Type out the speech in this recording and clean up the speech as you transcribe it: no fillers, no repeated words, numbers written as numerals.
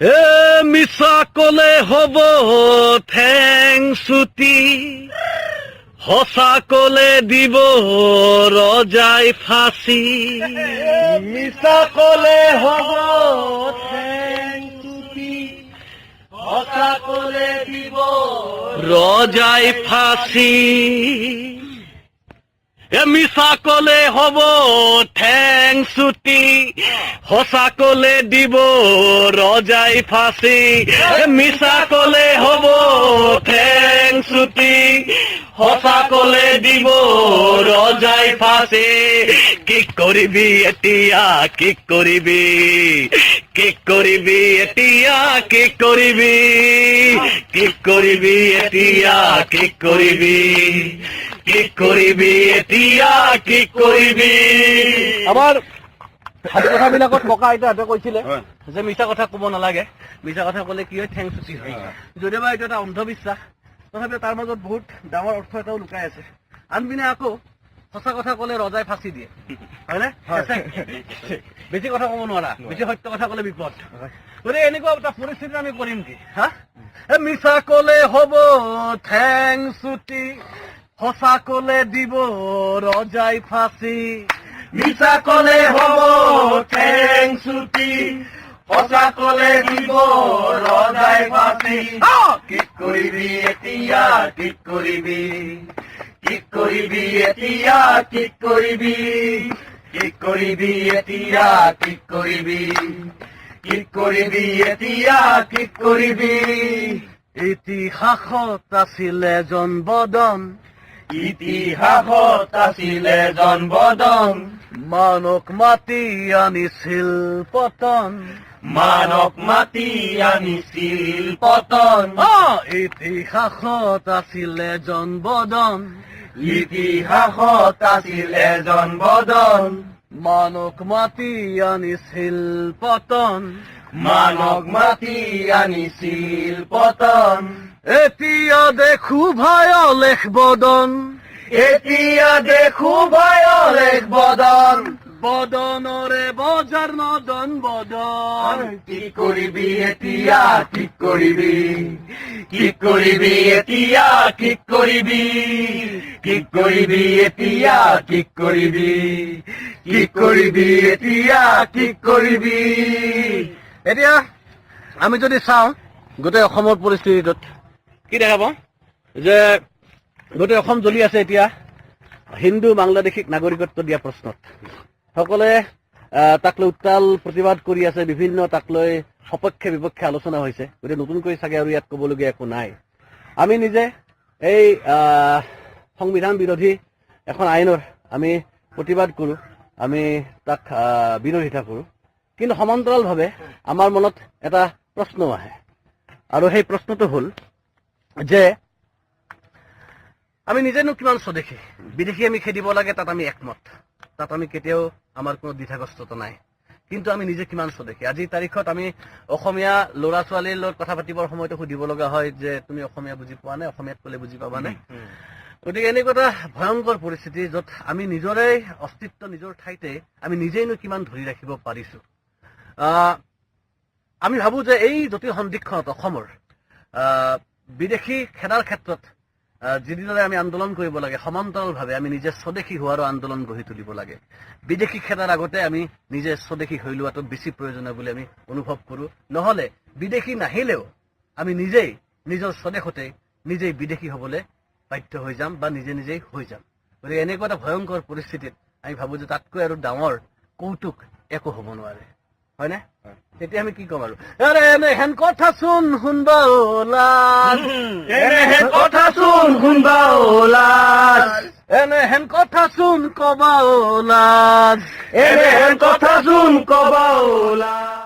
এ মিছা কলে হব ঠেং চুটি, সঁচা কলে দিব ৰজাই ফাঁচি। মিছা কলে হব ঠেং চুটি, সঁচা কলে দিব ৰজাই ফাঁচি। এ মিছা কলে হব ঠেং চুটি, সঁচা কলে দিব ৰজাই ফাঁচি। এ মিছা কলে হব ঠেং চুটি, সঁচা কলে দিব ৰজাই ফাঁচি। কি কৰিবি এতিয়া, কি কৰিবি, কি কৰিবি এতিয়া, কি কৰিবি, কি কৰিবি এতিয়া, কি কৰিবি, কি কৰিবি এতিয়া, কি কৰিবি? আমাৰ সাধু কথাবিলাকত ককা আইতাহঁতে কৈছিলে যে মিছা কথা ক'ব নালাগে, মিছা কথা ক'লে কি হয়, ঠেং চুটি হয়। যদিওবা এইটো এটা অন্ধবিশ্বাস, তথাপিও তাৰ মাজত বহুত ডাঙৰ অৰ্থ এটাও লুকাই আছে। আনপিনে আকৌ সঁচা কথা ক'লে ৰজাই ফাঁচি দিয়ে, হয়নে? বেছি কথা ক'ব নোৱাৰা, বেছি সত্য কথা ক'লে বিপদ। গতিকে এনেকুৱা এটা পৰিস্থিতিত আমি কৰিম কি? হা, এ মিছা ক'লে হ'ব ঠেং চুটি, সঁচা ক'লে দিব ৰজাই ফাঁচি। মিছা কলে হব ঠেং চুটি, সঁচা কলে দিব ৰজাই ফাঁচি। কি কৰিবি এতিয়া, কি কৰিবি, কি কৰিবি এতিয়া, কি কৰিবি, কি কৰিবি এতিয়া, কি কৰিবি, কি কৰিবি এতিয়া, কি কৰিবি? ইতিহাসত আছিল এজন বদন, ইতিহাসত আছিল এজন বদন, মানক মাতি আনিছিল পতন। মানক মাতি আনিছিল পতন। ইতিহাসত আছিল এজন বদন, ইতিহাসত আছিল এজন বদন, মানক মাতি আনিছিল পতন। মানক মাতি আনিছিল পতন। এতিয়া দেখো ভাই অলেখ বদন, এতিয়া দেখো ভাই অলেখ বদন, বদনৰে বজাৰ নদন বদন। কি কৰিবি এতিয়া, কি কৰিবি, কি কৰিবি এতিয়া, কি কৰিবি, কি কৰিবি এতিয়া, কি কৰিবি, কি কৰিবি এতিয়া, কি কৰিবি? এতিয়া আমি যদি চাওঁ গোটেই অসমৰ পৰিস্থিতিটোত কি দেখা পাওঁ যে গোটেই অসম জ্বলি আছে এতিয়া হিন্দু বাংলাদেশীক নাগৰিকত্ব দিয়া প্ৰশ্নত। সকলোৱে তাক লৈ উত্তাল প্ৰতিবাদ কৰি আছে, বিভিন্ন তাক লৈ সপক্ষে বিপক্ষে আলোচনা হৈছে। গতিকে নতুনকৈ চাগে আৰু ইয়াত ক'বলগীয়া একো নাই। আমি নিজে এই সংবিধান বিৰোধী এখন আইনৰ আমি প্ৰতিবাদ কৰোঁ, আমি তাক বিৰোধিতা কৰোঁ। কিন্তু সমান্তৰালভাৱে আমাৰ মনত এটা প্ৰশ্ন আহে আৰু সেই প্ৰশ্নটো হ'ল যে আমি নিজেনো কিমান স্বদেশী? বিদেশী আমি খেদিব লাগে, তাত আমি একমত, তাত আমি কেতিয়াও আমাৰ কোনো দ্বিধাগ্ৰস্ততা নাই। কিন্তু আমি নিজে কিমান স্বদেশী? আজিৰ তাৰিখত আমি অসমীয়া ল'ৰা ছোৱালীৰ লগত কথা পাতিবৰ সময়তো সুধিব লগা হয় যে তুমি অসমীয়া বুজি পোৱা নে, অসমীয়াত ক'লে বুজি পাবানে? গতিকে এনেকুৱা এটা ভয়ংকৰ পৰিস্থিতি য'ত আমি নিজৰে অস্তিত্ব নিজৰ ঠাইতে আমি নিজেইনো কিমান ধৰি ৰাখিব পাৰিছো? আমি ভাবো যে এই জটিল সন্ধিক্ষণত অসমৰ বিদেশী খেদাৰ ক্ষেত্ৰত যিদৰে আমি আন্দোলন কৰিব লাগে, সমান্তৰালভাৱে আমি নিজে স্বদেশী হোৱাৰো আন্দোলন গঢ়ি তুলিব লাগে। বিদেশী খেদাৰ আগতে আমি নিজে স্বদেশী হৈ লোৱাটো বেছি প্ৰয়োজনীয় বুলি আমি অনুভৱ কৰোঁ। নহ'লে বিদেশী নাহিলেও আমি নিজেই নিজৰ স্বদেশতে নিজেই বিদেশী হ'বলৈ বাধ্য হৈ যাম বা নিজে নিজেই হৈ যাম। গতিকে এনেকুৱা এটা ভয়ংকৰ পৰিস্থিতিত আমি ভাবো যে তাতকৈ আৰু ডাঙৰ কৌতুক একো হ'ব নোৱাৰে, হয়নে? তেতিয়া আমি কি ক'ম আৰু? আৰে এনেহেন কথা চোন শুনবা লাজ, এনেহেন কথা চোন শুনবা লাজ, এনেহেন কথা চোন কবা লাজ, এনেহেন কথা চোন কবা লাজ।